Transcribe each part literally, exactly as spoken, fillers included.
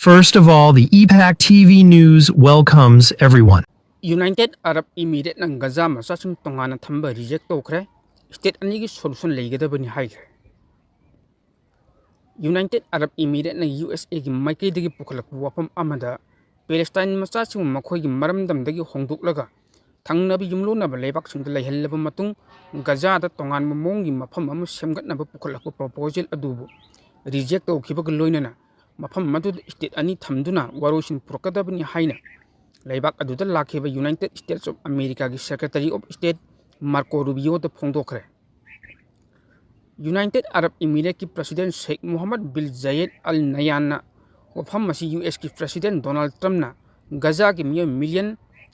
First of all, the E PAC T V News welcomes everyone. United Arab Emirates ꯅ ꯒꯖꯥ ꯃꯆꯥꯁꯤꯡ ꯇꯣꯉꯥꯟꯅ ꯊꯝꯕ reject ꯇꯧꯈ꯭ꯔꯦ꯫ State ꯑꯅꯤꯒꯤ solution ꯂꯩꯒꯗꯕꯅꯤ ꯍꯥꯏꯈ꯭ꯔꯦ꯫ United Arab Emirates ꯅ U S A ꯒꯤ ꯃꯥꯏꯀꯩꯗꯒꯤ ꯄꯨꯈꯠꯂꯛꯄ ꯋꯥꯐꯝ ꯑꯃꯗ Palestine ꯃꯆꯥꯁꯤꯡꯕꯨ ꯃꯈꯣꯏꯒꯤ ꯃꯔꯝꯗꯝꯗꯒꯤ ꯍꯣꯡꯗꯣꯛꯂꯒ ꯊꯪꯅꯕ ꯌꯨꯝꯂꯣꯟꯅꯕ ꯂꯩꯕꯥꯛꯁꯤꯡꯗ ꯂꯩꯍꯜꯂꯕ ꯃꯇꯨꯡ ꯒꯖꯥꯗ ꯇꯣꯉꯥꯟꯕ ꯃꯑꯣꯡꯒꯤ ꯃꯐꯝ ꯑꯃ ꯁꯦꯝꯒꯠꯅꯕ ꯄꯨꯈꯠꯂꯛꯄ proposal ꯑꯗꯨꯕꯨ reject ꯇꯧꯈꯤꯕꯒ ꯂꯣꯏꯅꯅ ꯃꯐꯝ ꯑꯗꯨꯗ state ꯑꯅꯤ ꯊꯝꯗꯨꯅ ꯋꯥꯔꯣꯏꯁꯤꯟ ꯄꯨꯔꯛꯀꯗꯕꯅꯤ ꯍꯥꯏꯅ ꯂꯩꯕꯥꯛ ꯑꯗꯨꯗ ꯂꯥꯛꯈꯤꯕ United States of America ꯒꯤ Secretary of State Marco Rubio the ꯐꯣꯡꯗꯣꯛꯈ꯭ꯔꯦ꯫ United Arab Emirates ꯀꯤ President Sheikh Mohammed bin Zayed Al Nahyan ꯅ ꯋꯥꯐꯝ ꯑꯁꯤ U S ꯀꯤ President Donald Trump ꯅ ꯒꯖꯥꯒꯤ ꯃꯤꯑꯣꯏ million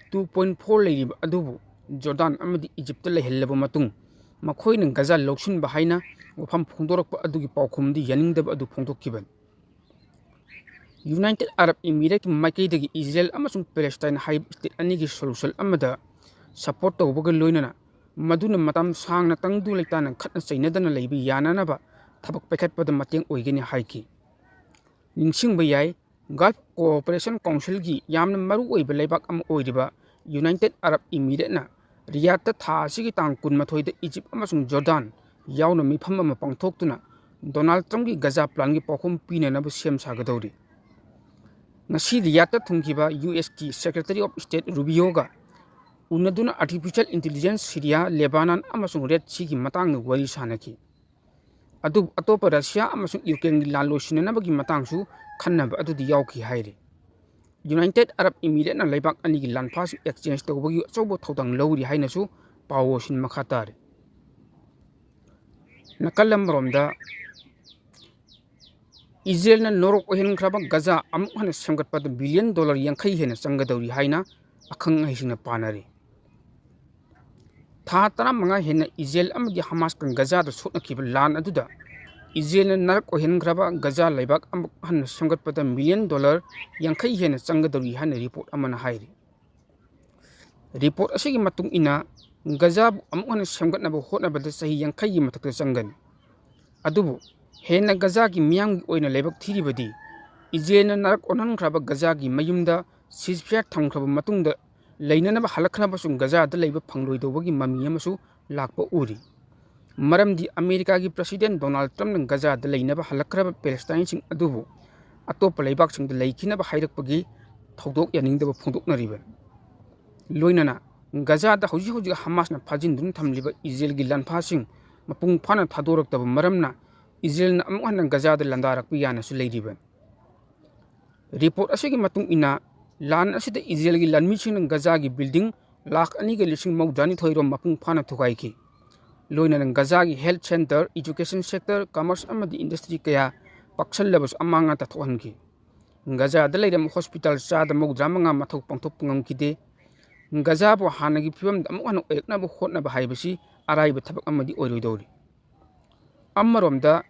two point four ꯂꯩꯔꯤꯕ ꯑꯗꯨꯕꯨ Jordan ꯑꯃꯗꯤ Egypt ꯇ ꯂꯩꯍꯜꯂꯕ ꯃꯇꯨꯡ ꯃꯈꯣꯏꯅ ꯒꯖꯥ ꯂꯧꯁꯤꯟꯕ ꯍꯥꯏꯅ ꯋꯥꯐꯝ ꯐꯣꯡꯗꯣꯔꯛꯄ ꯑꯗꯨꯒꯤ ꯄꯥꯎꯈꯨꯝꯗꯤ ꯌꯥꯅꯤꯡꯗꯕ ꯑꯗꯨ ꯐꯣꯡꯗꯣꯛꯈꯤꯕꯅꯤ꯫ United Arab Emirates ꯀꯤ ꯃꯥꯏꯀꯩꯗꯒꯤ Israel ꯑꯃꯁꯨꯡ Palestine ꯍꯥꯏꯔꯤꯕ state ꯑꯅꯤꯒꯤ solution ꯑꯃꯗ support ꯇꯧꯕꯒ ꯂꯣꯏꯅꯅ ꯃꯗꯨꯅ ꯃꯇꯝ ꯁꯥꯡꯅ ꯇꯪꯗꯨ ꯂꯩꯇꯥꯅ ꯈꯠꯅ ꯆꯩꯅꯗꯅ ꯂꯩꯕ ꯌꯥꯅꯅꯕ ꯊꯕꯛ ꯄꯥꯏꯈꯠꯄꯗ ꯃꯇꯦꯡ ꯑꯣꯏꯒꯅꯤ ꯍꯥꯏꯈꯤ꯫ ꯅꯤꯡꯁꯤꯡꯕ ꯌꯥꯏ, Gulf Cooperation Council ꯒꯤ ꯌꯥꯝꯅ ꯃꯔꯨ ꯑꯣꯏꯕ ꯂꯩꯕꯥꯛ ꯑꯃ ꯑꯣꯏꯔꯤꯕ United Arab Emirates ꯅ Riyadh ꯇ ꯊꯥ ꯑꯁꯤꯒꯤ ꯇꯥꯡ ꯀꯨꯟꯃꯥꯊꯣꯏꯗ Egypt ꯑꯃꯁꯨꯡ Jordan ꯌꯥꯎꯅ ꯃꯤꯐꯝ ꯑꯃ ꯄꯥꯡꯊꯣꯛꯇꯨꯅ Donald Trump ꯀꯤ ꯒꯖꯥ plan ꯒꯤ ꯄꯥꯎꯈꯨꯝ ꯄꯤꯅꯅꯕ ꯁꯦꯝ ꯁꯥꯒꯗꯧꯔꯤ꯫ ꯉꯁꯤ Riyadh ꯇ ꯊꯨꯡꯈꯤꯕ U S ꯀꯤ Secretary of State Rubio ꯒ ꯎꯅꯗꯨꯅ artificial intelligence, Syria, Lebanon ꯑꯃꯁꯨꯡ Red Sea ꯒꯤ ꯃꯇꯥꯡꯗ ꯋꯥꯔꯤ ꯁꯥꯅꯈꯤ꯫ ꯑꯗꯨꯕꯨ ꯑꯇꯣꯞꯄ Russia ꯑꯃꯁꯨꯡ Ukraine ꯒꯤ ꯂꯥꯟ ꯂꯣꯏꯁꯤꯟꯅꯅꯕꯒꯤ ꯃꯇꯥꯡꯁꯨ ꯈꯟꯅꯕ ꯑꯗꯨꯗꯤ ꯌꯥꯎꯈꯤ ꯍꯥꯏꯔꯤ꯫ United Arab Emirates ꯅ ꯂꯩꯕꯥꯛ ꯑꯅꯤꯒꯤ ꯂꯥꯟꯐꯥꯁꯤꯡ exchange ꯇꯧꯕꯒꯤ ꯑꯆꯧꯕ ꯊꯧꯗꯥꯡ ꯂꯧꯔꯤ ꯍꯥꯏꯅꯁꯨ ꯄꯥꯎꯁꯤꯡ ꯃꯈꯥ ꯇꯥꯔꯤ꯫ ꯅꯥꯀꯜ ꯑꯃꯔꯣꯝꯗ, Israel ꯅ ꯅꯣꯔꯣꯛ ꯑꯣꯏꯍꯟꯈ꯭ꯔꯕ ꯒꯖꯥ ꯑꯃꯨꯛ ꯍꯟꯅ ꯁꯦꯝꯒꯠꯄꯗ billion dollar ꯌꯥꯡꯈꯩ ꯍꯦꯟꯅ ꯆꯪꯒꯗꯧꯔꯤ ꯍꯥꯏꯅ ꯑꯈꯪ ꯑꯍꯩꯁꯤꯡꯅ ꯄꯥꯅꯔꯤ꯫ ꯊꯥ ꯇꯔꯥꯃꯉꯥ ꯍꯦꯟꯅ Israel ꯑꯃꯗꯤ Hamas ꯀ ꯒꯖꯥꯗ ꯁꯣꯛꯅꯈꯤꯕ ꯂꯥꯟ ꯑꯗꯨꯗ Israel ꯅ ꯅꯔꯛ ꯑꯣꯏꯍꯟꯈ꯭ꯔꯕ ꯒꯖꯥ ꯂꯩꯕꯥꯛ ꯑꯃꯨꯛ ꯍꯟꯅ ꯁꯦꯝꯒꯠꯄꯗ million dollar ꯌꯥꯡꯈꯩ ꯍꯦꯟꯅ ꯆꯪꯒꯗꯧꯔꯤ ꯍꯥꯏꯅ report ꯑꯃꯅ ꯍꯥꯏꯔꯤ꯫ Report ꯑꯁꯤꯒꯤ ꯃꯇꯨꯡ ꯏꯟꯅ, ꯒꯖꯥꯕꯨ ꯑꯃꯨꯛ ꯍꯟꯅ ꯁꯦꯝꯒꯠꯅꯕ ꯍꯣꯠꯅꯕꯗ ꯆꯍꯤ ꯌꯥꯡꯈꯩꯒꯤ ꯃꯊꯛꯇ ꯆꯪꯒꯅꯤ꯫ ꯑꯗꯨꯕꯨ ꯍꯦꯟꯅ ꯒꯖꯥꯒꯤ ꯃꯤꯌꯥꯝꯒꯤ ꯑꯣꯏꯅ ꯂꯥꯏꯕꯛ ꯊꯤꯔꯤꯕꯗꯤ ꯏꯖꯔꯦꯜꯅ ꯅꯥꯔꯛ ꯑꯣꯟꯍꯟꯈ꯭ꯔꯕ ꯒꯖꯥꯒꯤ ꯃꯌꯨꯝꯗ ceasefire ꯊꯝꯈ꯭ꯔꯕ ꯃꯇꯨꯡꯗ ꯂꯩꯅꯅꯕ ꯍꯜꯂꯛꯈ꯭ꯔꯕꯁꯨ ꯒꯖꯥꯗ ꯂꯩꯕ ꯐꯪꯂꯣꯏꯗꯧꯕꯒꯤ ꯃꯃꯤ ꯑꯃꯁꯨ ꯂꯥꯛꯄ ꯎꯔꯤ꯫ ꯃꯔꯝꯗꯤ ꯑꯃꯦꯔꯤꯀꯥꯒꯤ President Donald Trumpꯅ ꯒꯖꯥꯗ ꯂꯩꯅꯕ ꯍꯜꯂꯛꯈ꯭ꯔꯕ Palestineꯁꯤꯡ ꯑꯗꯨꯕꯨ ꯑꯇꯣꯞꯄ ꯂꯩꯕꯥꯛꯁꯤꯡꯗ ꯂꯩꯈꯤꯅꯕ ꯍꯥꯏꯔꯛꯄꯒꯤ ꯊꯧꯗꯣꯛ ꯌꯥꯅꯤꯡꯗꯕ ꯐꯣꯡꯗꯣꯛꯅꯔꯤꯕꯅꯤ꯫ ꯂꯣꯏꯅꯅ ꯒꯖꯥꯗ ꯍꯧꯖꯤꯛ ꯍꯧꯖꯤꯛ ꯍꯃꯥꯁꯅ ꯐꯥꯖꯤꯟꯗꯨꯅ ꯊꯝꯂꯤꯕ ꯏꯖꯔꯦꯜꯒꯤ ꯂꯥꯟꯐꯥꯁꯤꯡ ꯃꯄꯨꯡ ꯐꯥꯅ ꯊꯥꯗꯣꯔꯛꯇꯕ ꯃꯔꯝꯅ ꯏꯖꯔꯦꯜꯅ ꯑꯃꯨꯛ ꯍꯟꯅ ꯒꯖꯥꯗ ꯂꯥꯟꯗꯥꯔꯛꯄ ꯌꯥꯅꯁꯨ ꯂꯩꯔꯤꯕꯅꯤ꯫ ꯔꯤꯄꯣꯔꯠ ꯑꯁꯤꯒꯤ ꯃꯇꯨꯡ ꯏꯟꯅ, ꯂꯥꯟ ꯑꯁꯤꯗ ꯏꯖꯔꯦꯜꯒꯤ ꯂꯥꯟꯃꯤꯁꯤꯡꯅ ꯒꯖꯥꯒꯤ building ꯂꯥꯈ ꯑꯅꯤꯒ ꯂꯤꯁꯤꯡ ꯃꯧꯗ꯭ꯔꯥꯅꯤꯊꯣꯏ ꯔꯣꯝ ꯃꯄꯨꯡ ꯐꯥꯅ ꯊꯨꯒꯥꯏꯈꯤ꯫ ꯂꯣꯏꯅꯅ ꯒꯖꯥꯒꯤ health centre, education sector, commerce ꯑꯃꯗꯤ industry ꯀꯌꯥ ꯄꯥꯛꯁꯜꯂꯕꯁꯨ ꯑꯃꯥꯡ ꯑꯇꯥ ꯊꯣꯛꯍꯟꯈꯤ꯫ ꯒꯖꯥꯗ ꯂꯩꯔꯝꯕ hospital ꯆꯥꯗ ꯃꯧꯗ꯭ꯔꯥ ꯃꯉꯥ ꯃꯊꯧ ꯄꯥꯡꯊꯣꯛꯄ ꯉꯝꯈꯤꯗꯦ꯫ ꯒꯖꯥꯕꯨ ꯍꯥꯟꯅꯒꯤ ꯐꯤꯕꯝꯗ ꯑꯃꯨꯛ ꯍꯟꯅ ꯑꯣꯏꯔꯛꯅꯕ ꯍꯣꯠꯅꯕ ꯍꯥꯏꯕꯁꯤ ꯑꯔꯥꯏꯕ ꯊꯕꯛ ꯑꯃꯗꯤ ꯑꯣꯏꯔꯣꯏꯗꯧꯔꯤ꯫ ꯑꯃꯔꯣꯝꯗ,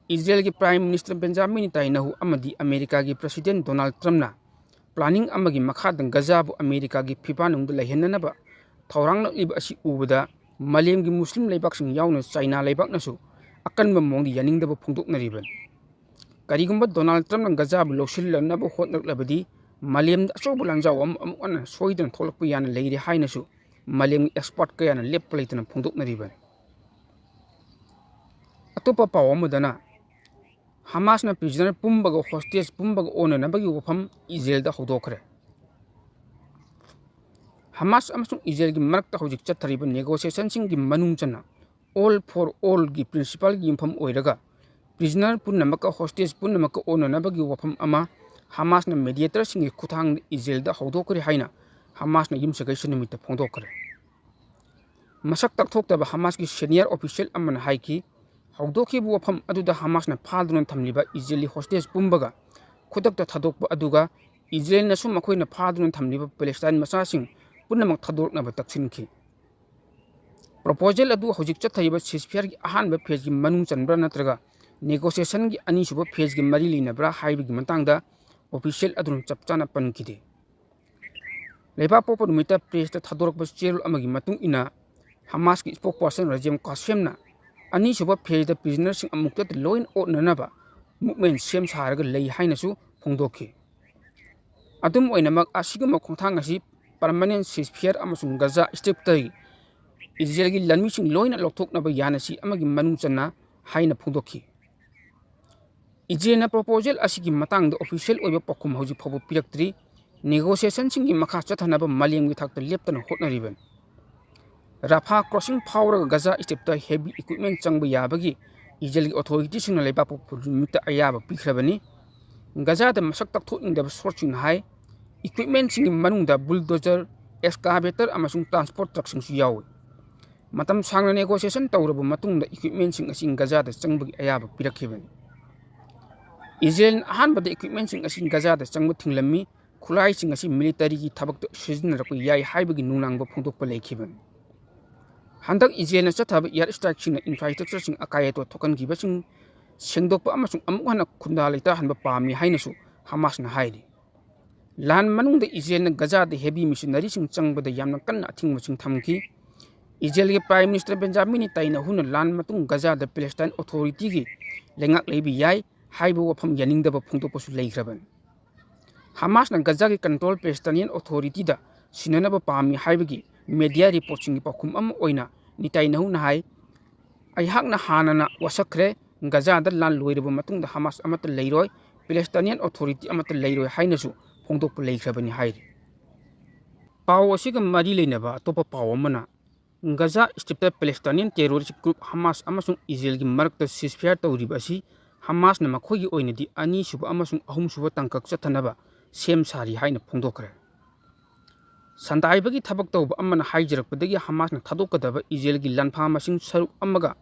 ꯏꯖꯔꯦꯜꯒꯤ Prime Minister Benjamin Netanyahu ꯑꯃꯗꯤ ꯑꯃꯦꯔꯤꯀꯥꯒꯤ President Donald Trumpꯅ planning ꯑꯃꯒꯤ ꯃꯈꯥꯗ ꯒꯖꯥꯕꯨ ꯑꯃꯦꯔꯤꯀꯥꯒꯤ ꯐꯤꯕꯥꯟꯅꯨꯡꯗ ꯂꯩꯍꯟꯅꯅꯕ ꯊꯧꯔꯥꯡꯂꯛꯂꯤꯕ ꯑꯁꯤ ꯎꯕꯗ, ꯃꯥꯂꯦꯝꯒꯤ ꯃꯨꯁꯂꯤꯝ ꯂꯩꯕꯥꯛꯁꯤꯡ ꯌꯥꯎꯅ ꯆꯥꯏꯅꯥ ꯂꯩꯕꯥꯛꯅꯁꯨ ꯑꯀꯟꯕ ꯃꯑꯣꯡꯗ ꯌꯥꯅꯤꯡꯗꯕ ꯐꯣꯡꯗꯣꯛꯅꯔꯤꯕꯅꯤ꯫ ꯀꯔꯤꯒꯨꯝꯕ Donald Trumpꯅ ꯒꯖꯥꯕꯨ ꯂꯧꯁꯤꯜꯂꯛꯅꯕ ꯍꯣꯠꯅꯔꯛꯂꯕꯗꯤ, ꯃꯥꯂꯦꯝꯗ ꯑꯆꯧꯕ ꯂꯥꯟꯖꯥꯎ ꯑꯃ ꯑꯃꯨꯛ ꯍꯟꯅ ꯁꯣꯏꯗꯅ ꯊꯣꯛꯂꯛꯄ ꯌꯥꯅ ꯂꯩꯔꯦ ꯍꯥꯏꯅꯁꯨ ꯃꯥꯂꯦꯝꯒꯤ expert ꯀꯌꯥꯅ ꯂꯦꯞꯄ ꯂꯩꯇꯅ ꯐꯣꯡꯗꯣꯛꯅꯔꯤꯕꯅꯤ꯫ ꯑꯇꯣꯞꯄ ꯄꯥꯎ ꯑꯃꯗꯅ, ꯍꯃꯥꯁꯅ prisoner ꯄꯨꯝꯕꯒ hostage ꯄꯨꯝꯕꯒ ꯑꯣꯟꯅꯅꯕꯒꯤ ꯋꯥꯐꯝ ꯏꯖꯔꯦꯜꯗ ꯍꯧꯗꯣꯛꯈ꯭ꯔꯦ꯫ ꯍꯃꯥꯁ ꯑꯃꯁꯨꯡ ꯏꯖꯔꯦꯜꯒꯤ ꯃꯔꯛꯇ ꯍꯧꯖꯤꯛ ꯆꯠꯊꯔꯤꯕ negotiationꯁꯤꯡꯒꯤ ꯃꯅꯨꯡ ꯆꯟꯅ All for Allꯒꯤ principleꯒꯤ ꯌꯨꯝꯐꯝ ꯑꯣꯏꯔꯒ prisoner ꯄꯨꯝꯅꯃꯛꯀ hostage ꯄꯨꯝꯅꯃꯛꯀ ꯑꯣꯟꯅꯅꯕꯒꯤ ꯋꯥꯐꯝ ꯑꯃ ꯍꯃꯥꯁꯅ mediatorꯁꯤꯡꯒꯤ ꯈꯨꯠꯊꯥꯡꯗ ꯏꯖꯔꯦꯜꯗ ꯍꯧꯗꯣꯛꯈ꯭ꯔꯦ ꯍꯥꯏꯅ ꯍꯃꯥꯁꯅ ꯌꯨꯝꯁꯀꯩꯁ ꯅꯨꯃꯤꯠꯇ ꯐꯣꯡꯗꯣꯛꯈ꯭ꯔꯦ꯫ ꯃꯁꯛ ꯇꯥꯛꯊꯣꯛꯇꯕ ꯍꯃꯥꯁꯀꯤ senior official ꯑꯃꯅ ꯍꯥꯏꯈꯤ, ꯍꯧꯗꯣꯛꯈꯤꯕ ꯋꯥꯐꯝ ꯑꯗꯨꯗ ꯍꯃꯥꯁꯅ ꯐꯥꯗꯨꯅ ꯊꯝꯂꯤꯕ ꯏꯖꯔꯦꯜꯂꯤ hostage ꯄꯨꯝꯕꯒ ꯈꯨꯗꯛꯇ ꯊꯥꯗꯣꯛꯄ ꯑꯗꯨꯒ ꯏꯖꯔꯦꯜꯅꯁꯨ ꯃꯈꯣꯏꯅ ꯐꯥꯗꯨꯅ ꯊꯝꯂꯤꯕ Palestine ꯃꯆꯥꯁꯤꯡ ꯄꯨꯝꯅꯃꯛ ꯊꯥꯗꯣꯔꯛꯅꯕ ꯇꯛꯁꯤꯟꯈꯤ꯫ Proposal ꯑꯗꯨ ꯍꯧꯖꯤꯛ ꯆꯠꯊꯔꯤꯕ ceasefireꯒꯤ ꯑꯍꯥꯟꯕ phaseꯀꯤ ꯃꯅꯨꯡ ꯆꯟꯕ꯭ꯔꯥ ꯅꯠꯇ꯭ꯔꯒ negotiationꯒꯤ ꯑꯅꯤꯁꯨꯕ phaseꯀꯤ ꯃꯔꯤ ꯂꯩꯅꯕ꯭ꯔꯥ ꯍꯥꯏꯕꯒꯤ ꯃꯇꯥꯡꯗ official ꯑꯗꯨꯅ ꯆꯞ ꯆꯥꯅ ꯄꯟꯈꯤꯗꯦ꯫ ꯂꯩꯕꯥꯛꯄꯣꯛꯄ ꯅꯨꯃꯤꯠꯇ pressꯇ ꯊꯥꯗꯣꯔꯛꯄ ꯆꯦꯔꯣꯜ ꯑꯃꯒꯤ ꯃꯇꯨꯡ ꯏꯟꯅ, ꯍꯃꯥꯁꯀꯤ spokesperson ꯔꯖꯦꯝ ꯀꯥꯁꯦꯝꯅ ꯑꯅꯤꯁꯨꯕ phaseꯇ prisonerꯁꯤꯡ ꯑꯃꯨꯛꯇꯗ ꯂꯣꯏꯅ ꯑꯣꯠꯅꯅꯕ movement ꯁꯦꯝ ꯁꯥꯔꯒ ꯂꯩ ꯍꯥꯏꯅꯁꯨ ꯐꯣꯡꯗꯣꯛꯈꯤ꯫ ꯑꯗꯨꯝ ꯑꯣꯏꯅꯃꯛ, ꯑꯁꯤꯒꯨꯝꯕ ꯈꯣꯡꯊꯥꯡ ꯑꯁꯤ permanent ceasefire ꯑꯃꯁꯨꯡ ꯒꯖꯥ ꯁ꯭ꯇ꯭ꯔꯤꯞꯇꯒꯤ ꯏꯖꯔꯦꯜꯒꯤ ꯂꯥꯟꯃꯤꯁꯤꯡ ꯂꯣꯏꯅ ꯂꯧꯊꯣꯛꯅꯕ ꯌꯥꯅꯁꯤ ꯑꯃꯒꯤ ꯃꯅꯨꯡ ꯆꯟꯅ ꯍꯥꯏꯅ ꯐꯣꯡꯗꯣꯛꯈꯤ꯫ ꯏꯖꯔꯦꯜꯅ proposal ꯑꯁꯤꯒꯤ ꯃꯇꯥꯡꯗ official ꯑꯣꯏꯕ ꯄꯥꯎꯈꯨꯝ ꯍꯧꯖꯤꯛ ꯐꯥꯎꯕ ꯄꯤꯔꯛꯇ꯭ꯔꯤ꯫ Negotiationꯁꯤꯡꯒꯤ ꯃꯈꯥ ꯆꯠꯊꯅꯕ ꯃꯥꯂꯦꯝꯒꯤ ꯊꯥꯛꯇ ꯂꯦꯞꯇꯅ ꯍꯣꯠꯅꯔꯤꯕꯅꯤ꯫ ꯔꯥꯐꯥ crossing ꯐꯥꯎꯔꯒ ꯒꯖꯥ ꯁ꯭ꯇ꯭ꯔꯤꯞꯇ heavy equipment ꯆꯪꯕ ꯌꯥꯕꯒꯤ ꯏꯖꯔꯦꯜꯒꯤ authorityꯁꯤꯡꯅ ꯂꯩꯕꯥꯛ ꯄꯣꯛꯄ ꯅꯨꯃꯤꯠꯇ ꯑꯌꯥꯕ ꯄꯤꯈ꯭ꯔꯕꯅꯤ꯫ ꯒꯖꯥꯗ ꯃꯁꯛ ꯇꯥꯛꯊꯣꯛꯅꯤꯡꯗꯕ sourceꯁꯤꯡꯅ ꯍꯥꯏ, equipmentꯁꯤꯡꯒꯤ ꯃꯅꯨꯡꯗ bulldozer, excavator ꯑꯃꯁꯨꯡ transport truckꯁꯤꯡꯁꯨ ꯌꯥꯎꯏ꯫ ꯃꯇꯝ ꯁꯥꯡꯅ negotiation ꯇꯧꯔꯕ ꯃꯇꯨꯡꯗ equipmentꯁꯤꯡ ꯑꯁꯤ ꯒꯖꯥꯗ ꯆꯪꯕꯒꯤ ꯑꯌꯥꯕ ꯄꯤꯔꯛꯈꯤꯕꯅꯤ꯫ ꯏꯖꯔꯦꯜꯅ ꯑꯍꯥꯟꯕꯗ equipmentꯁꯤꯡ ꯑꯁꯤ ꯒꯖꯥꯗ ꯆꯪꯕ ꯊꯤꯡꯂꯝꯃꯤ꯫ ꯈꯨꯠꯂꯥꯏꯁꯤꯡ ꯑꯁꯤ militaryꯒꯤ ꯊꯕꯛꯇ ꯁꯤꯖꯤꯟꯅꯔꯛꯄ ꯌꯥꯏ ꯍꯥꯏꯕꯒꯤ ꯅꯨꯡꯅꯥꯡꯕ ꯐꯣꯡꯗꯣꯛꯄ ꯂꯩꯈꯤꯕꯅꯤ꯫ ꯍꯟꯗꯛ ꯏꯖꯔꯦꯜꯅ ꯆꯠꯊꯕ air strikeꯁꯤꯡꯅ infrastructureꯁꯤꯡ ꯑꯀꯥꯏ ꯑꯇꯣꯏ ꯊꯣꯛꯍꯟꯈꯤꯕꯁꯤꯡ ꯁꯦꯡꯗꯣꯛꯄ ꯑꯃꯁꯨꯡ ꯑꯃꯨꯛ ꯍꯟꯅ ꯈꯨꯟꯗꯥ ꯂꯩꯇꯥꯍꯟꯕ ꯄꯥꯝꯃꯤ ꯍꯥꯏꯅꯁꯨ ꯍꯃꯥꯁꯅ ꯍꯥꯏꯔꯤ꯫ ꯂꯥꯟ ꯃꯅꯨꯡꯗ ꯏꯖꯔꯦꯜꯅ ꯒꯖꯥꯗ heavy machineryꯁꯤꯡ ꯆꯪꯕꯗ ꯌꯥꯝꯅ ꯀꯟꯅ ꯑꯊꯤꯡꯕꯁꯤꯡ ꯊꯝꯈꯤ꯫ ꯏꯖꯔꯦꯜꯒꯤ Prime Minister Benjamin Netanyahuꯅ ꯂꯥꯟ ꯃꯇꯨꯡ ꯒꯖꯥꯗ Palestine Authorityꯒꯤ ꯂꯩꯉꯥꯛ ꯂꯩꯕ ꯌꯥꯏ ꯍꯥꯏꯕ ꯋꯥꯐꯝ ꯌꯥꯅꯤꯡꯗꯕ ꯐꯣꯡꯗꯣꯛꯄꯁꯨ ꯂꯩꯈ꯭ꯔꯕꯅꯤ꯫ ꯍꯃꯥꯁꯅ ꯒꯖꯥꯒꯤ control Palestinian Authorityꯗ ꯁꯤꯟꯅꯅꯕ ꯄꯥꯝꯃꯤ ꯍꯥꯏꯕꯒꯤ media reportꯁꯤꯡꯒꯤ ꯄꯥꯎꯈꯨꯝ ꯑꯃ ꯑꯣꯏꯅ ꯅꯤꯇꯥꯏꯅꯍꯨꯅ ꯍꯥꯏ, "ꯑꯩꯍꯥꯛꯅ ꯍꯥꯟꯅꯅ ꯋꯥꯁꯛꯈ꯭ꯔꯦ, ꯒꯖꯥꯗ ꯂꯥꯟ ꯂꯣꯏꯔꯕ ꯃꯇꯨꯡꯗ ꯍꯃꯥꯁ ꯑꯃꯠꯇ ꯂꯩꯔꯣꯏ, Palestinian Authority ꯑꯃꯠꯇ ꯂꯩꯔꯣꯏ" ꯍꯥꯏꯅꯁꯨ ꯐꯣꯡꯗꯣꯛꯄ ꯂꯩꯈ꯭ꯔꯕꯅꯤ ꯍꯥꯏꯔꯤ꯫ ꯄꯥꯎ ꯑꯁꯤꯒ ꯃꯔꯤ ꯂꯩꯅꯕ ꯑꯇꯣꯞꯄ ꯄꯥꯎ ꯑꯃꯅ, ꯒꯖꯥ ꯁ꯭ꯇ꯭ꯔꯤꯞꯇ Palestinian terrorist group ꯍꯃꯥꯁ ꯑꯃꯁꯨꯡ ꯏꯖꯔꯦꯜꯒꯤ ꯃꯔꯛꯇ ceasefire ꯇꯧꯔꯤꯕ ꯑꯁꯤ ꯍꯃꯥꯁꯅ ꯃꯈꯣꯏꯒꯤ ꯑꯣꯏꯅꯗꯤ ꯑꯅꯤꯁꯨꯕ ꯑꯃꯁꯨꯡ ꯑꯍꯨꯝꯁꯨꯕ ꯇꯥꯡꯀꯛ ꯆꯠꯊꯅꯕ ꯁꯦꯝ ꯁꯥꯔꯤ ꯍꯥꯏꯅ ꯐꯣꯡꯗꯣꯛꯈ꯭ꯔꯦ꯫ ꯁꯟꯗꯥꯏꯕꯒꯤ ꯊꯕꯛ ꯇꯧꯕ ꯑꯃꯅ ꯍꯥꯏꯖꯔꯛꯄꯗꯒꯤ ꯍꯃꯥꯁꯅ ꯊꯥꯗꯣꯛꯀꯗꯕ ꯏꯖꯔꯦꯜꯒꯤ ꯂꯥꯟꯐꯥ ꯃꯁꯤꯡ ꯁꯔꯨꯛ ꯑꯃꯒ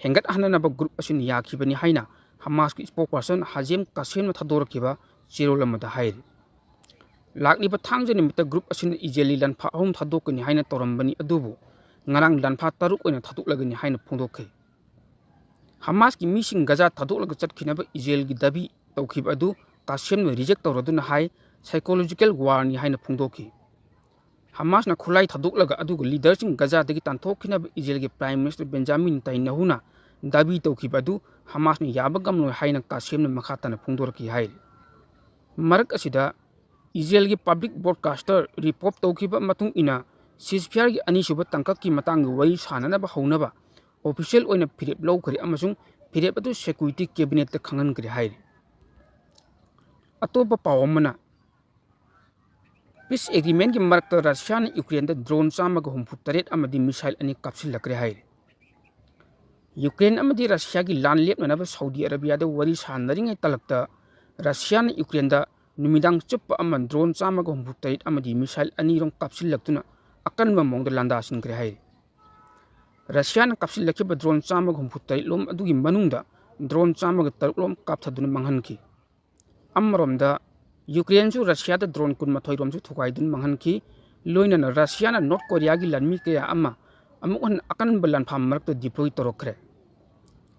ꯍꯦꯟꯒꯠꯍꯟꯅꯅꯕ group ꯑꯁꯤꯅ ꯌꯥꯈꯤꯕꯅꯤ ꯍꯥꯏꯅ ꯍꯃꯥꯁꯀꯤ spokesperson ꯍꯥꯖꯦꯝ ꯀꯥꯁꯦꯝꯅ ꯊꯥꯗꯣꯔꯛꯈꯤꯕ ꯆꯦꯔꯣꯜ ꯑꯃꯗ ꯍꯥꯏꯔꯤ꯫ ꯂꯥꯛꯂꯤꯕ ꯊꯥꯡꯖ ꯅꯨꯃꯤꯠꯇ group ꯑꯁꯤꯅ ꯏꯖꯔꯦꯜꯒꯤ ꯂꯥꯟꯐꯥ ꯑꯍꯨꯝ ꯊꯥꯗꯣꯛꯀꯅꯤ ꯍꯥꯏꯅ ꯇꯧꯔꯝꯕꯅꯤ, ꯑꯗꯨꯕꯨ ꯉꯔꯥꯡ ꯂꯥꯟꯐꯥ ꯇꯔꯨꯛ ꯑꯣꯏꯅ ꯊꯥꯗꯣꯛꯂꯒꯅꯤ ꯍꯥꯏꯅ ꯐꯣꯡꯗꯣꯛꯈꯤ꯫ ꯍꯃꯥꯁꯀꯤ ꯃꯤꯁꯤꯡ ꯒꯖꯥ ꯊꯥꯗꯣꯛꯂꯒ ꯆꯠꯈꯤꯅꯕ ꯏꯖꯔꯦꯜꯒꯤ ꯗꯥꯕꯤ ꯇꯧꯈꯤꯕ ꯑꯗꯨ ꯀꯥꯁꯦꯝꯅ reject ꯇꯧꯔꯗꯨꯅ ꯍꯥꯏ, psychological warꯅꯤ ꯍꯥꯏꯅ ꯐꯣꯡꯗꯣꯛꯈꯤ꯫ ꯍꯃꯥꯁꯅ ꯈꯨꯠꯂꯥꯏ ꯊꯥꯗꯣꯛꯂꯒ ꯑꯗꯨꯒ leaderꯁꯤꯡ ꯒꯖꯥꯗꯒꯤ ꯇꯥꯟꯊꯣꯛꯈꯤꯅꯕ ꯏꯖꯔꯦꯜꯒꯤ Prime Minister Benjamin ꯅꯦꯇꯥꯟꯌꯥꯍꯨꯅ ꯗꯥꯕꯤ ꯇꯧꯈꯤꯕ ꯑꯗꯨ ꯍꯃꯥꯁꯅ ꯌꯥꯕ ꯉꯝꯂꯣꯏ ꯍꯥꯏꯅ ꯀꯥꯁꯦꯝꯅ ꯃꯈꯥ ꯇꯥꯅ ꯐꯣꯡꯗꯣꯔꯛꯈꯤ ꯍꯥꯏꯔꯤ꯫ ꯃꯔꯛ ꯑꯁꯤꯗ ꯏꯖꯔꯦꯜꯒꯤ ꯄꯕ꯭ꯂꯤꯛ ꯕ꯭ꯔꯣꯗꯀꯥꯁꯇꯔ ꯔꯤꯄꯣꯔꯠ ꯇꯧꯈꯤꯕ ꯃꯇꯨꯡ ꯏꯟꯅ, ꯁꯤꯖꯐꯤꯌꯥꯔꯒꯤ ꯑꯅꯤꯁꯨꯕ ꯇꯥꯡꯀꯛꯀꯤ ꯃꯇꯥꯡꯒꯤ ꯋꯥꯔꯤ ꯁꯥꯟꯅꯅꯕ ꯍꯧꯅꯕ ꯑꯣꯐꯤꯁꯤꯌꯦꯜ ꯑꯣꯏꯅ ꯐꯤꯔꯦꯞ ꯂꯧꯈ꯭ꯔꯦ ꯑꯃꯁꯨꯡ ꯐꯤꯔꯦꯞ ꯑꯗꯨ ꯁꯦꯀ꯭ꯌꯨꯔꯤꯇꯤ ꯀꯦꯕꯤꯅꯦꯠꯇ ꯈꯪꯍꯟꯈ꯭ꯔꯦ ꯍꯥꯏꯔꯤ꯫ ꯑꯇꯣꯞꯄ ꯄꯥꯎ ꯑꯃꯅ, ꯄꯤꯁ ꯑꯦꯒ꯭ꯔꯤꯃꯦꯟꯒꯤ ꯃꯔꯛꯇ ꯔꯁꯤꯌꯥꯅ ꯌꯨꯀ꯭ꯔꯦꯟꯗ ꯗ꯭ꯔꯣꯟ ꯆꯥꯝꯃꯒ ꯍꯨꯝꯐꯨ ꯇꯔꯦꯠ ꯑꯃꯗꯤ ꯃꯤꯁꯥꯏꯜ ꯑꯅꯤ ꯀꯥꯞꯁꯤꯜꯂꯛꯈ꯭ꯔꯦ ꯍꯥꯏꯔꯤ꯫ ꯌꯨꯀ꯭ꯔꯦꯟ ꯑꯃꯗꯤ ꯔꯁꯤꯌꯥꯒꯤ ꯂꯥꯟ ꯂꯦꯞꯅꯅꯕ ꯁꯥꯎꯗꯤ ꯑꯔꯥꯕꯤꯌꯥꯗ ꯋꯥꯔꯤ ꯁꯥꯟꯅꯔꯤꯉꯩ ꯇꯥꯂꯛꯇ ꯔꯁꯤꯌꯥꯅ ꯌꯨꯀ꯭ꯔꯦꯟꯗ ꯅꯨꯃꯤꯗꯥꯡ ꯆꯨꯞꯄ ꯑꯃ ꯗ꯭ꯔꯣꯟ ꯆꯥꯝꯃꯒ ꯍꯨꯝꯐꯨ ꯇꯔꯦꯠ ꯑꯃꯗꯤ ꯃꯤꯁꯥꯏꯜ ꯑꯅꯤꯔꯣꯝ ꯀꯥꯞꯁꯤꯜꯂꯛꯇꯨꯅ ꯑꯀꯟꯕ ꯃꯑꯣꯡꯗ ꯂꯥꯟꯗꯥꯁꯤꯟꯈ꯭ꯔꯦ ꯍꯥꯏꯔꯤ꯫ ꯔꯁꯤꯌꯥꯅ ꯀꯥꯞꯁꯤꯜꯂꯛꯈꯤꯕ ꯗ꯭ꯔꯣꯟ ꯆꯥꯝꯃꯒ ꯍꯨꯝꯐꯨ ꯇꯔꯦꯠ ꯂꯣꯝ ꯑꯗꯨꯒꯤ ꯃꯅꯨꯡꯗ ꯗ꯭ꯔꯣꯟ ꯆꯥꯝꯃꯒ ꯇꯔꯨꯛ ꯂꯣꯝ ꯀꯥꯞꯊꯗꯨꯅ ꯃꯥꯡꯍꯟꯈꯤ꯫ ꯑꯃꯔꯣꯝꯗ, ꯌꯨꯀ꯭ꯔꯦꯟꯁꯨ ꯔꯁꯤꯌꯥꯗ ꯗ꯭ꯔꯣꯟ ꯀꯨꯟꯃꯥꯊꯣꯏ ꯔꯣꯝꯁꯨ ꯊꯨꯒꯥꯏꯗꯨꯅ ꯃꯥꯡꯍꯟꯈꯤ꯫ ꯂꯣꯏꯅꯅ ꯔꯁꯤꯌꯥꯅ ꯅꯣꯔꯠ ꯀꯣꯔꯤꯌꯥꯒꯤ ꯂꯥꯟꯃꯤ ꯀꯌꯥ ꯑꯃ ꯑꯃꯨꯛ ꯍꯟꯅ ꯑꯀꯟꯕ ꯂꯥꯟꯐꯝ ꯃꯔꯛꯇ ꯗꯤꯄ꯭ꯂꯣꯏ ꯇꯧꯔꯛꯈ꯭ꯔꯦ꯫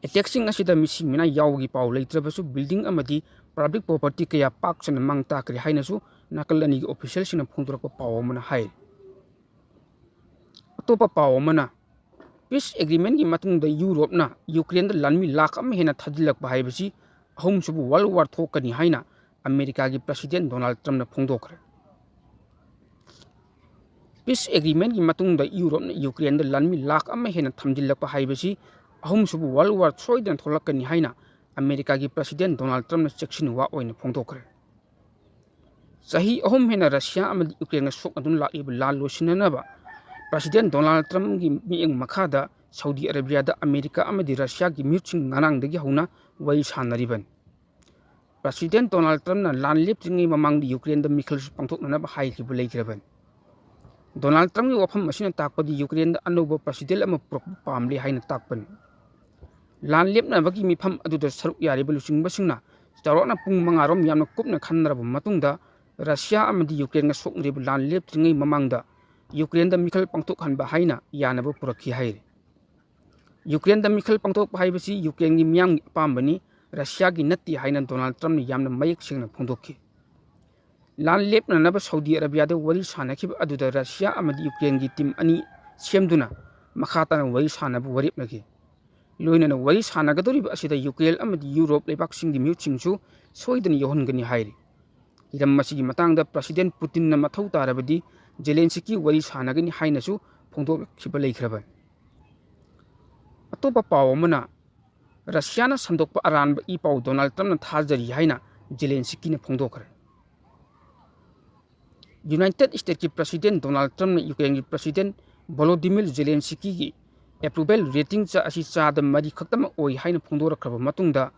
ꯑꯦꯇꯦꯛꯁꯤꯡ ꯑꯁꯤꯗ ꯃꯤꯁꯤ ꯃꯤꯅꯥ ꯌꯥꯎꯕꯒꯤ ꯄꯥꯎ ꯂꯩꯇ꯭ꯔꯕꯁꯨ, ꯕꯤꯜꯗꯤꯡ ꯑꯃꯗꯤ ꯄꯕ꯭ꯂꯤꯛ ꯄ꯭ꯔꯣꯄꯔꯇꯤ ꯀꯌꯥ ꯄꯥꯛ ꯁꯟꯅ ꯃꯥꯡ ꯇꯥꯛꯈ꯭ꯔꯦ ꯍꯥꯏꯅꯁꯨ ꯅꯥꯀꯜ ꯑꯅꯤꯒꯤ ꯑꯣꯐꯤꯁꯤꯌꯦꯜꯁꯤꯡꯅ ꯐꯣꯡꯗꯣꯔꯛꯄ ꯄꯥꯎ ꯑꯃꯅ ꯍꯥꯏ꯫ ꯑꯇꯣꯞꯄ ꯄꯥꯎ ꯑꯃꯅ, ꯄꯤꯁ ꯑꯦꯒ꯭ꯔꯤꯃꯦꯟꯒꯤ ꯃꯇꯨꯡꯗ ꯌꯨꯔꯣꯞꯅ ꯌꯨꯀ꯭ꯔꯦꯟꯗ ꯂꯥꯟꯃꯤ ꯂꯥꯈ ꯑꯃ ꯍꯦꯟꯅ ꯊꯥꯖꯤꯜꯂꯛꯄ ꯍꯥꯏꯕꯁꯤ ꯑꯍꯨꯝꯁꯨꯕ ꯋꯥꯔꯜ ꯋꯥꯔ ꯊꯣꯛꯀꯅꯤ ꯍꯥꯏꯅ ꯑꯃꯦꯔꯤꯀꯥꯒꯤ ꯄ꯭ꯔꯁꯤꯗꯦꯟ ꯗꯣꯅꯥꯜꯗ ꯇ꯭ꯔꯝꯞꯅ ꯐꯣꯡꯗꯣꯛꯈ꯭ꯔꯦ꯫ ꯄꯤꯁ ꯑꯦꯒ꯭ꯔꯤꯃꯦꯟꯒꯤ ꯃꯇꯨꯡꯗ ꯌꯨꯔꯣꯞꯅ ꯌꯨꯀ꯭ꯔꯦꯟꯗ ꯂꯥꯟꯃꯤ ꯂꯥꯈ ꯑꯃ ꯍꯦꯟꯅ ꯊꯝꯖꯤꯜꯂꯛꯄ ꯍꯥꯏꯕꯁꯤ ꯑꯍꯨꯝꯁꯨꯕ ꯋꯥꯔꯜ ꯋꯥꯔ ꯁꯣꯏꯗꯅ ꯊꯣꯛꯂꯛꯀꯅꯤ ꯍꯥꯏꯅ ꯑꯃꯦꯔꯤꯀꯥꯒꯤ ꯄ꯭ꯔꯁꯤꯗꯦꯟ ꯗꯣꯅꯥꯜꯗ ꯇ꯭ꯔꯝꯞꯅ ꯆꯦꯛꯁꯤꯟ ꯋꯥ ꯑꯣꯏꯅ ꯐꯣꯡꯗꯣꯛꯈ꯭ꯔꯦ꯫ ꯆꯍꯤ ꯑꯍꯨꯝ ꯍꯦꯟꯅ ꯔꯁꯤꯌꯥ ꯑꯃꯗꯤ ꯌꯨꯀ꯭ꯔꯦꯟꯒ ꯁꯣꯛꯅꯗꯨꯅ ꯂꯥꯛꯂꯤꯕ ꯂꯥꯟ ꯂꯣꯏꯁꯤꯟꯅꯅꯕ ꯄ꯭ꯔꯁꯤꯗꯦꯟ ꯗꯣꯅꯥꯜꯗ ꯇ꯭ꯔꯝꯞꯀꯤ ꯃꯤꯠꯌꯦꯡ ꯃꯈꯥꯗ ꯁꯥꯎꯗꯤ ꯑꯔꯥꯕꯤꯌꯥꯗ ꯑꯃꯦꯔꯤꯀꯥ ꯑꯃꯗꯤ ꯔꯁꯤꯌꯥꯒꯤ ꯃꯤꯍꯨꯠꯁꯤꯡ ꯉꯔꯥꯡꯗꯒꯤ ꯍꯧꯅ ꯋꯥꯔꯤ ꯁꯥꯟꯅꯔꯤꯕꯅꯤ꯫ ꯄ꯭ꯔꯁꯤꯗꯦꯟ ꯗꯣꯅꯥꯜꯗ ꯇ꯭ꯔꯝꯞꯅ ꯂꯥꯟ ꯂꯦꯞꯇ꯭ꯔꯤꯉꯩ ꯃꯃꯥꯡꯗ ꯌꯨꯀ꯭ꯔꯦꯟꯗ ꯃꯤꯈꯜꯁꯨ ꯄꯥꯡꯊꯣꯛꯅꯅꯕ ꯍꯥꯏꯈꯤꯕ ꯂꯩꯈ꯭ꯔꯕꯅꯤ꯫ ꯗꯣꯅꯥꯜꯗ ꯇ꯭ꯔꯝꯞꯀꯤ ꯋꯥꯐꯝ ꯑꯁꯤꯅ ꯇꯥꯛꯄꯗꯤ ꯌꯨꯀ꯭ꯔꯦꯟꯗ ꯑꯅꯧꯕ ꯄ꯭ꯔꯁꯤꯗꯦꯟ ꯑꯃ ꯄꯨꯔꯛꯄ ꯄꯥꯝꯂꯦ ꯍꯥꯏꯅ ꯇꯥꯛꯄꯅꯤ꯫ ꯂꯥꯟ ꯂꯦꯞꯅꯕꯒꯤ ꯃꯤꯐꯝ ꯑꯗꯨꯗ ꯁꯔꯨꯛ ꯌꯥꯔꯤꯕ ꯂꯨꯆꯤꯡꯕꯁꯤꯡꯅ ꯆꯥꯎꯔꯥꯛꯅ ꯄꯨꯡ ꯃꯉꯥꯔꯣꯝ ꯌꯥꯝꯅ ꯀꯨꯞꯅ ꯈꯟꯅꯔꯕ ꯃꯇꯨꯡꯗ, ꯔꯁꯤꯌꯥ ꯑꯃꯗꯤ ꯌꯨꯀ꯭ꯔꯦꯟꯒ ꯁꯣꯛꯅꯔꯤꯕ ꯂꯥꯟ ꯂꯦꯞꯇ꯭ꯔꯤꯉꯩ ꯃꯃꯥꯡꯗ ꯌꯨꯀ꯭ꯔꯦꯟꯗ ꯃꯤꯈꯜ ꯄꯥꯡꯊꯣꯛꯍꯟꯕ ꯍꯥꯏꯅ ꯌꯥꯅꯕ ꯄꯨꯔꯛꯈꯤ ꯍꯥꯏꯔꯤ꯫ ꯌꯨꯀ꯭ꯔꯦꯟꯗ ꯃꯤꯈꯜ ꯄꯥꯡꯊꯣꯛꯄ ꯍꯥꯏꯕꯁꯤ ꯌꯨꯀ꯭ꯔꯦꯟꯒꯤ ꯃꯤꯌꯥꯝꯒꯤ ꯑꯄꯥꯝꯕꯅꯤ, ꯔꯁꯤꯌꯥꯒꯤ ꯅꯠꯇꯦ ꯍꯥꯏꯅ ꯗꯣꯅꯥꯜꯗ ꯇ꯭ꯔꯝꯞꯅ ꯌꯥꯝꯅ ꯃꯌꯦꯛ ꯁꯦꯡꯅ ꯐꯣꯡꯗꯣꯛꯈꯤ꯫ ꯂꯥꯟ ꯂꯦꯞꯅꯅꯕ ꯁꯥꯎꯗꯤ ꯑꯔꯥꯕꯤꯌꯥꯗ ꯋꯥꯔꯤ ꯁꯥꯟꯅꯈꯤꯕ ꯑꯗꯨꯗ ꯔꯁꯤꯌꯥ ꯑꯃꯗꯤ ꯌꯨꯀ꯭ꯔꯦꯟꯒꯤ ꯇꯤꯝ ꯑꯅꯤ ꯁꯦꯝꯗꯨꯅ ꯃꯈꯥ ꯇꯥꯅ ꯋꯥꯔꯤ ꯁꯥꯟꯅꯕ ꯋꯥꯔꯦꯞꯅꯈꯤ꯫ ꯂꯣꯏꯅꯅ ꯋꯥꯔꯤ ꯁꯥꯟꯅꯒꯗꯧꯔꯤꯕ ꯑꯁꯤꯗ ꯌꯨꯀ꯭ꯔꯦꯟ ꯑꯃꯗꯤ ꯌꯨꯔꯣꯞ ꯂꯩꯕꯥꯛꯁꯤꯡꯒꯤ ꯃꯤꯍꯨꯠꯁꯤꯡꯁꯨ ꯁꯣꯏꯗꯅ ꯌꯥꯎꯍꯟꯒꯅꯤ ꯍꯥꯏꯔꯤ꯫ ꯍꯤꯔꯝ ꯑꯁꯤꯒꯤ ꯃꯇꯥꯡꯗ ꯄ꯭ꯔꯁꯤꯗꯦꯟ ꯄꯨꯇꯤꯟꯅ ꯃꯊꯧ ꯇꯥꯔꯕꯗꯤ ꯖꯦꯂꯦꯟꯁꯀꯤ ꯋꯥꯔꯤ ꯁꯥꯟꯅꯒꯅꯤ ꯍꯥꯏꯅꯁꯨ ꯐꯣꯡꯗꯣꯛꯈꯤꯕ ꯂꯩꯈ꯭ꯔꯕꯅꯤ꯫ ꯑꯇꯣꯞꯄ ꯄꯥꯎ ꯑꯃꯅ, ꯔꯁꯤꯌꯥꯅ ꯁꯟꯗꯣꯛꯄ ꯑꯔꯥꯟꯕ ꯏ ꯄꯥꯎ ꯗꯣꯅꯥꯜꯗ ꯇ꯭ꯔꯝꯞꯅ ꯊꯥꯖꯔꯤ ꯍꯥꯏꯅ ꯖꯦꯂꯦꯟꯁꯀꯤꯅ ꯐꯣꯡꯗꯣꯛꯈ꯭ꯔꯦ꯫ ꯌꯨꯅꯥꯏꯇꯦꯗ ꯁ꯭ꯇꯦꯠꯀꯤ ꯄ꯭ꯔꯁꯤꯗꯦꯟ ꯗꯣꯅꯥꯜꯗ ꯇ꯭ꯔꯝꯞꯅ ꯌꯨꯀ꯭ꯔꯦꯟꯒꯤ ꯄ꯭ꯔꯁꯤꯗꯦꯟ ꯚꯣꯂꯣꯗꯤꯃꯤꯔ ꯖꯦꯂꯦꯟꯁꯀꯤꯒꯤ ꯑꯦꯄ꯭ꯔꯨꯚꯦꯜ ꯔꯦꯇꯤꯡ ꯆꯥ ꯑꯁꯤ ꯆꯥꯗ ꯃꯔꯤ ꯈꯛꯇꯃꯛ ꯑꯣꯏ ꯍꯥꯏꯅ ꯐꯣꯡꯗꯣꯔꯛꯈ꯭ꯔꯕ ꯃꯇꯨꯡꯗ,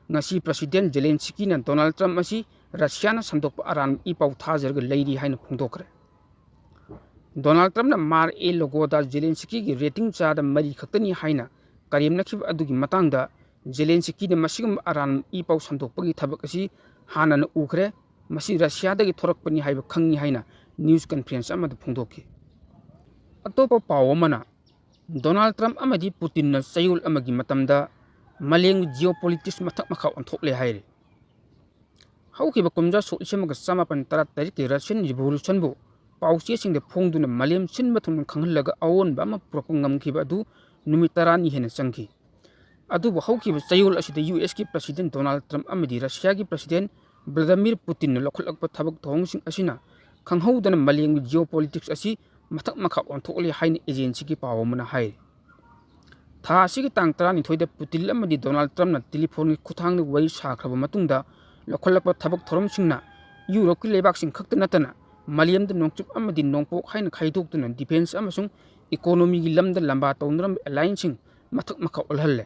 ꯉꯁꯤ ꯄ꯭ꯔꯁꯤꯗꯦꯟ ꯖꯦꯂꯦꯟꯁꯀꯤꯅ ꯗꯣꯅꯥꯜꯗ ꯇ꯭ꯔꯝꯞ ꯑꯁꯤ ꯔꯁꯤꯌꯥꯅ ꯁꯟꯗꯣꯛꯄ ꯑꯔꯥꯟꯕ ꯏ ꯄꯥꯎ ꯊꯥꯖꯔꯒ ꯂꯩꯔꯤ ꯍꯥꯏꯅ ꯐꯣꯡꯗꯣꯛꯈ꯭ꯔꯦ꯫ ꯗꯣꯅꯥꯜꯗ ꯇ꯭ꯔꯝꯞꯅ ꯃꯥꯔ ꯑꯦ ꯂꯣꯒꯣꯗ ꯖꯦꯂꯦꯟꯁꯀꯤꯒꯤ ꯔꯦꯇꯤꯡ ꯆꯥꯗ ꯃꯔꯤ ꯈꯛꯇꯅꯤ ꯍꯥꯏꯅ ꯀꯔꯦꯝꯅꯈꯤꯕ ꯑꯗꯨꯒꯤ ꯃꯇꯥꯡꯗ, ꯖꯦꯂꯦꯟꯁꯀꯤꯅ ꯃꯁꯤꯒꯨꯝꯕ ꯑꯔꯥꯟꯕ ꯏ ꯄꯥꯎ ꯁꯟꯗꯣꯛꯄꯒꯤ ꯊꯕꯛ ꯑꯁꯤ ꯍꯥꯟꯅꯅ ꯎꯈ꯭ꯔꯦ, ꯃꯁꯤ ꯔꯁꯤꯌꯥꯗꯒꯤ ꯊꯣꯔꯛꯄꯅꯤ ꯍꯥꯏꯕ ꯈꯪꯏ ꯍꯥꯏꯅ ꯅ꯭ꯌꯨꯁ ꯀꯟꯐꯔꯦꯟꯁ ꯑꯃꯗ ꯐꯣꯡꯗꯣꯛꯈꯤ꯫ ꯑꯇꯣꯞꯄ ꯄꯥꯎ ꯑꯃꯅ, ꯗꯣꯅꯥꯜꯗ ꯇ꯭ꯔꯝꯞ ꯑꯃꯗꯤ ꯄꯨꯇꯤꯟꯅ ꯆꯌꯣꯜ ꯑꯃꯒꯤ ꯃꯇꯝꯗ ꯃꯥꯂꯦꯝꯒꯤ ꯖꯤꯑꯣꯄꯣꯂꯤꯇꯤꯛꯁ ꯃꯊꯛ ꯃꯈꯥ ꯑꯣꯟꯊꯣꯛꯂꯦ ꯍꯥꯏꯔꯤ꯫ ꯍꯧꯈꯤꯕ ꯀꯨꯝꯖꯥ ꯁꯣꯛ ꯂꯤꯁꯤꯡ ꯑꯃꯒ ꯆꯃꯥꯄꯟ ꯇꯔꯥꯇꯔꯦꯠꯀꯤ ꯔꯁꯤꯌꯟ ꯔꯤꯚꯣꯂꯨꯁꯟꯕꯨ ꯄꯥꯎꯆꯦꯁꯤꯡꯗ ꯐꯣꯡꯗꯨꯅ ꯃꯥꯂꯦꯝ ꯁꯤꯟꯕ ꯊꯨꯡꯅ ꯈꯪꯍꯜꯂꯒ ꯑꯑꯣꯟꯕ ꯑꯃ ꯄꯨꯔꯛꯄ ꯉꯝꯈꯤꯕ ꯑꯗꯨ ꯅꯨꯃꯤꯠ ꯇꯔꯥꯅꯤ ꯍꯦꯟꯅ ꯆꯪꯈꯤ꯫ ꯑꯗꯨꯕꯨ ꯍꯧꯈꯤꯕ ꯆꯌꯣꯜ ꯑꯁꯤꯗ ꯌꯨ ꯑꯦꯁꯀꯤ ꯄ꯭ꯔꯁꯤꯗꯦꯟ ꯗꯣꯅꯥꯜꯗ ꯇ꯭ꯔꯝꯞ ꯑꯃꯗꯤ ꯔꯁꯤꯌꯥꯒꯤ ꯄ꯭ꯔꯁꯤꯗꯦꯟ ꯚ꯭ꯂꯥꯗꯤꯃꯤꯔ ꯄꯨꯇꯤꯟꯅ ꯂꯧꯈꯠꯂꯛꯄ ꯊꯕꯛ ꯊꯧꯑꯣꯡꯁꯤꯡ ꯑꯁꯤꯅ ꯈꯪꯍꯧꯗꯅ ꯃꯥꯂꯦꯝꯒꯤ ꯖꯤꯑꯣꯄꯣꯂꯤꯇꯤꯛꯁ ꯑꯁꯤ ꯃꯊꯛ ꯃꯈꯥ ꯑꯣꯟꯊꯣꯛꯂꯦ ꯍꯥꯏꯅ ꯑꯦꯖꯦꯟꯁꯤꯒꯤ ꯄꯥꯎ ꯑꯃꯅ ꯍꯥꯏꯔꯤ꯫ ꯊꯥ ꯑꯁꯤꯒꯤ ꯇꯥꯡ ꯇꯔꯥꯅꯤꯊꯣꯏꯗ ꯄꯨꯇꯤꯟ ꯑꯃꯗꯤ ꯗꯣꯅꯥꯜꯗ ꯇ꯭ꯔꯝꯞꯅ ꯇꯦꯂꯤꯐꯣꯟꯒꯤ ꯈꯨꯠꯊꯥꯡꯗ ꯋꯥꯔꯤ ꯁꯥꯈ꯭ꯔꯕ ꯃꯇꯨꯡꯗ ꯂꯧꯈꯠꯂꯛꯄ ꯊꯕꯛ ꯊꯧꯔꯝꯁꯤꯡꯅ ꯌꯨꯔꯣꯞꯀꯤ ꯂꯩꯕꯥꯛꯁꯤꯡ ꯈꯛꯇ ꯅꯠꯇꯅ ꯃꯥꯂꯦꯝꯗ ꯅꯣꯡꯆꯨꯞ ꯑꯃꯗꯤ ꯅꯣꯡꯄꯣꯛ ꯍꯥꯏꯅ ꯈꯥꯏꯗꯣꯛꯇꯨꯅ ꯗꯤꯐꯦꯟꯁ ꯑꯃꯁꯨꯡ ꯏꯀꯣꯅꯣꯃꯤꯒꯤ ꯂꯝꯗ ꯂꯝꯕꯥ ꯇꯧꯅꯔꯝꯕ ꯑꯦꯂꯥꯏꯟꯁꯁꯤꯡ ꯃꯊꯛ ꯃꯈꯥ ꯑꯣꯜꯍꯜꯂꯦ꯫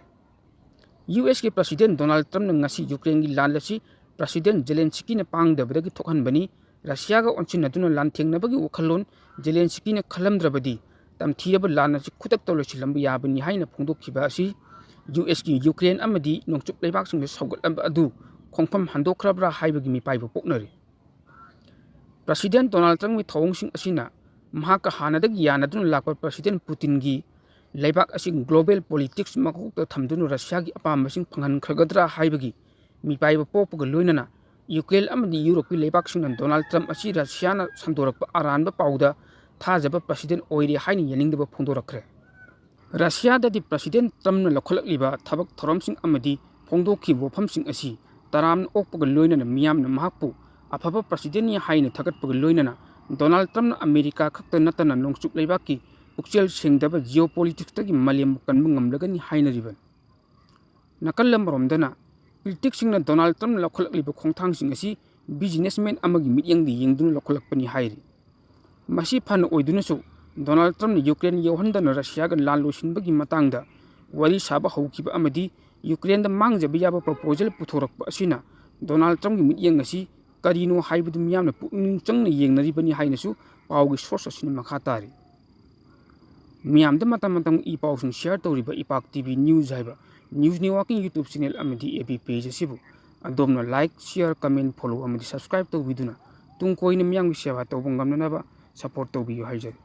ꯌꯨ ꯑꯦꯁꯀꯤ ꯄ꯭ꯔꯁꯤꯗꯦꯟ ꯗꯣꯅꯥꯜꯗ ꯇ꯭ꯔꯝꯞꯅ ꯉꯁꯤ ꯌꯨꯀ꯭ꯔꯦꯟꯒꯤ ꯂꯥꯟ ꯑꯁꯤ ꯄ꯭ꯔꯁꯤꯗꯦꯟ ꯖꯦꯂꯦꯟꯁꯀꯤꯅ ꯄꯥꯡꯗꯕꯗꯒꯤ ꯊꯣꯛꯍꯟꯕꯅꯤ, ꯔꯁꯤꯌꯥꯒ ꯑꯣꯟꯁꯤꯟꯅꯗꯨꯅ ꯂꯥꯟꯊꯦꯡꯅꯕꯒꯤ ꯋꯥꯈꯜꯂꯣꯟ ꯖꯦꯂꯦꯟꯁꯀꯤꯅ ꯈꯜꯂꯝꯗ꯭ꯔꯕꯗꯤ ꯇꯝꯊꯤꯔꯕ ꯂꯥꯟ ꯑꯁꯤ ꯈꯨꯗꯛꯇ ꯂꯣꯏꯁꯤꯜꯂꯝꯕ ꯌꯥꯕꯅꯤ ꯍꯥꯏꯅ ꯐꯣꯡꯗꯣꯛꯈꯤꯕ ꯑꯁꯤ ꯌꯨ ꯑꯦꯁꯀꯤ ꯌꯨꯀ꯭ꯔꯦꯟ ꯑꯃꯗꯤ ꯅꯣꯡꯆꯨꯞ ꯂꯩꯕꯥꯛꯁꯤꯡꯗ ꯁꯧꯒꯠꯂꯝꯕ ꯑꯗꯨ ꯈꯣꯡꯐꯝ ꯍꯟꯗꯣꯛꯈ꯭ꯔꯕ꯭ꯔꯥ ꯍꯥꯏꯕꯒꯤ ꯃꯤꯄꯥꯏꯕ ꯄꯣꯛꯅꯔꯤ꯫ ꯄ꯭ꯔꯁꯤꯗꯦꯟ ꯗꯣꯅꯥꯜꯗ ꯇ꯭ꯔꯝꯞꯀꯤ ꯊꯧꯑꯣꯡꯁꯤꯡ ꯑꯁꯤꯅ ꯃꯍꯥꯛꯀ ꯍꯥꯟꯅꯗꯒꯤ ꯌꯥꯅꯗꯨꯅ ꯂꯥꯛꯄ ꯄ꯭ꯔꯁꯤꯗꯦꯟ ꯄꯨꯇꯤꯟꯒꯤ ꯂꯩꯕꯥꯛ ꯑꯁꯤ ꯒ꯭ꯂꯣꯕꯦꯜ ꯄꯣꯂꯤꯇꯤꯛꯁ ꯃꯀꯣꯛꯇ ꯊꯝꯗꯨꯅ ꯔꯁꯤꯌꯥꯒꯤ ꯑꯄꯥꯝꯕꯁꯤꯡ ꯐꯪꯍꯟꯈ꯭ꯔꯒꯗ꯭ꯔꯥ ꯍꯥꯏꯕꯒꯤ ꯃꯤꯄꯥꯏꯕ ꯄꯣꯛꯄꯒ ꯂꯣꯏꯅꯅ ꯌꯨꯀ꯭ꯔꯦꯟ ꯑꯃꯗꯤ ꯌꯨꯔꯣꯞꯀꯤ ꯂꯩꯕꯥꯛꯁꯤꯡꯅ ꯗꯣꯅꯥꯜꯗ ꯇ꯭ꯔꯝꯞ ꯑꯁꯤ ꯔꯁꯤꯌꯥꯅ ꯁꯟꯗꯣꯔꯛꯄ ꯑꯔꯥꯟꯕ ꯄꯥꯎꯗ ꯊꯥꯖꯕ ꯄ꯭ꯔꯁꯤꯗꯦꯟ ꯑꯣꯏꯔꯦ ꯍꯥꯏꯅ ꯌꯥꯅꯤꯡꯗꯕ ꯐꯣꯡꯗꯣꯔꯛꯈ꯭ꯔꯦ꯫ ꯔꯁꯤꯌꯥꯗꯗꯤ ꯄ꯭ꯔꯁꯤꯗꯦꯟ ꯇ꯭ꯔꯝꯞꯅ ꯂꯧꯈꯠꯂꯛꯂꯤꯕ ꯊꯕꯛ ꯊꯧꯔꯝꯁꯤꯡ ꯑꯃꯗꯤ ꯐꯣꯡꯗꯣꯛꯈꯤꯕ ꯋꯥꯐꯝꯁꯤꯡ ꯑꯁꯤ ꯇꯔꯥꯝꯅ ꯑꯣꯛꯄꯒ ꯂꯣꯏꯅꯅ ꯃꯤꯌꯥꯝꯅ ꯃꯍꯥꯛꯄꯨ ꯑꯐꯕ ꯄ꯭ꯔꯁꯤꯗꯦꯟꯅꯤ ꯍꯥꯏꯅ ꯊꯥꯒꯠꯄꯒ ꯂꯣꯏꯅꯅ ꯗꯣꯅꯥꯜꯗ ꯇ꯭ꯔꯝꯞꯅ ꯑꯃꯦꯔꯤꯀꯥ ꯈꯛꯇ ꯅꯠꯇꯅ ꯅꯣꯡꯆꯨꯞ ꯂꯩꯕꯥꯛꯀꯤ ꯄꯨꯛꯆꯦꯜ ꯁꯦꯡꯗꯕ ꯖꯤꯑꯣ ꯄꯣꯂꯤꯇꯤꯛꯁꯇꯒꯤ ꯃꯥꯂꯦꯝꯕꯨ ꯀꯟꯕ ꯉꯝꯂꯒꯅꯤ ꯍꯥꯏꯅꯔꯤꯕꯅꯤ꯫ ꯅꯥꯀꯜ ꯑꯃꯔꯣꯝꯗꯅ ꯀ꯭ꯔꯤꯇꯤꯛꯁꯤꯡꯅ ꯗꯣꯅꯥꯜꯗ ꯇ꯭ꯔꯝꯞꯅ ꯂꯧꯈꯠꯂꯛꯂꯤꯕ ꯈꯣꯡꯊꯥꯡꯁꯤꯡ ꯑꯁꯤ ꯕꯤꯖꯤꯅꯦꯁꯃꯦꯟ ꯑꯃꯒꯤ ꯃꯤꯠꯌꯦꯡꯗ ꯌꯦꯡꯗꯨꯅ ꯂꯧꯈꯠꯂꯛꯄꯅꯤ ꯍꯥꯏꯔꯤ꯫ ꯃꯁꯤ ꯐꯅ ꯑꯣꯏꯗꯨꯅꯁꯨ ꯗꯣꯅꯥꯜꯗ ꯇ꯭ꯔꯝꯞꯅ ꯌꯨꯀ꯭ꯔꯦꯟ ꯌꯧꯍꯟꯗꯅ ꯔꯁꯤꯌꯥꯒ ꯂꯥꯟ ꯂꯣꯏꯁꯤꯟꯕꯒꯤ ꯃꯇꯥꯡꯗ ꯋꯥꯔꯤ ꯁꯥꯕ ꯍꯧꯈꯤꯕ ꯑꯃꯗꯤ ꯌꯨꯀ꯭ꯔꯦꯟꯗ ꯃꯥꯡꯖꯕ ꯌꯥꯕ ꯄ꯭ꯔꯣꯄꯣꯖꯦꯜ ꯄꯨꯊꯣꯔꯛꯄ ꯑꯁꯤꯅ ꯗꯣꯅꯥꯜꯗ ꯇ꯭ꯔꯝꯞꯀꯤ ꯃꯤꯠꯌꯦꯡ ꯑꯁꯤ ꯀꯔꯤꯅꯣ ꯍꯥꯏꯕꯗꯨ ꯃꯤꯌꯥꯝꯅ ꯄꯨꯛꯅꯤꯡ ꯆꯪꯅ ꯌꯦꯡꯅꯔꯤꯕꯅꯤ ꯍꯥꯏꯅꯁꯨ ꯄꯥꯎꯒꯤ ꯁꯣꯔꯁ ꯑꯁꯤꯅ ꯃꯈꯥ ꯇꯥꯔꯤ꯫ ꯃꯤꯌꯥꯝꯗ ꯃꯇꯝ ꯃꯇꯝꯒꯤ ꯏ ꯄꯥꯎꯁꯤꯡ ꯁꯤꯌꯔ ꯇꯧꯔꯤꯕ ꯏꯄꯥꯛ ꯇꯤ ꯚꯤ ꯅ꯭ꯌꯨꯁ ꯍꯥꯏꯕ ꯅ꯭ꯌꯨꯁ ꯅꯦꯠꯋꯥꯔꯛꯀꯤꯡ ꯌꯨꯇ꯭ꯌꯨꯕ ꯆꯦꯅꯦꯜ ꯑꯃꯗꯤ ꯑꯦꯐ ꯕꯤ ꯄꯦꯖ ꯑꯁꯤꯕꯨ ꯑꯗꯣꯝꯅ ꯂꯥꯏꯛ, ꯁꯤꯌꯔ, ꯀꯃꯦꯟ, ꯐꯣꯂꯣ ꯑꯃꯗꯤ ꯁꯕꯁꯀ꯭ꯔꯥꯏꯕ ꯇꯧꯕꯤꯗꯨꯅ ꯇꯨꯡ ꯀꯣꯏꯅ ꯃꯤꯌꯥꯝꯒꯤ ꯁꯦꯕꯥ ꯇꯧꯕ ꯉꯝꯅꯅꯕ ꯁꯄꯣꯔꯠ ꯇꯧꯕꯤꯌꯨ ꯍꯥꯏꯖꯔꯤ꯫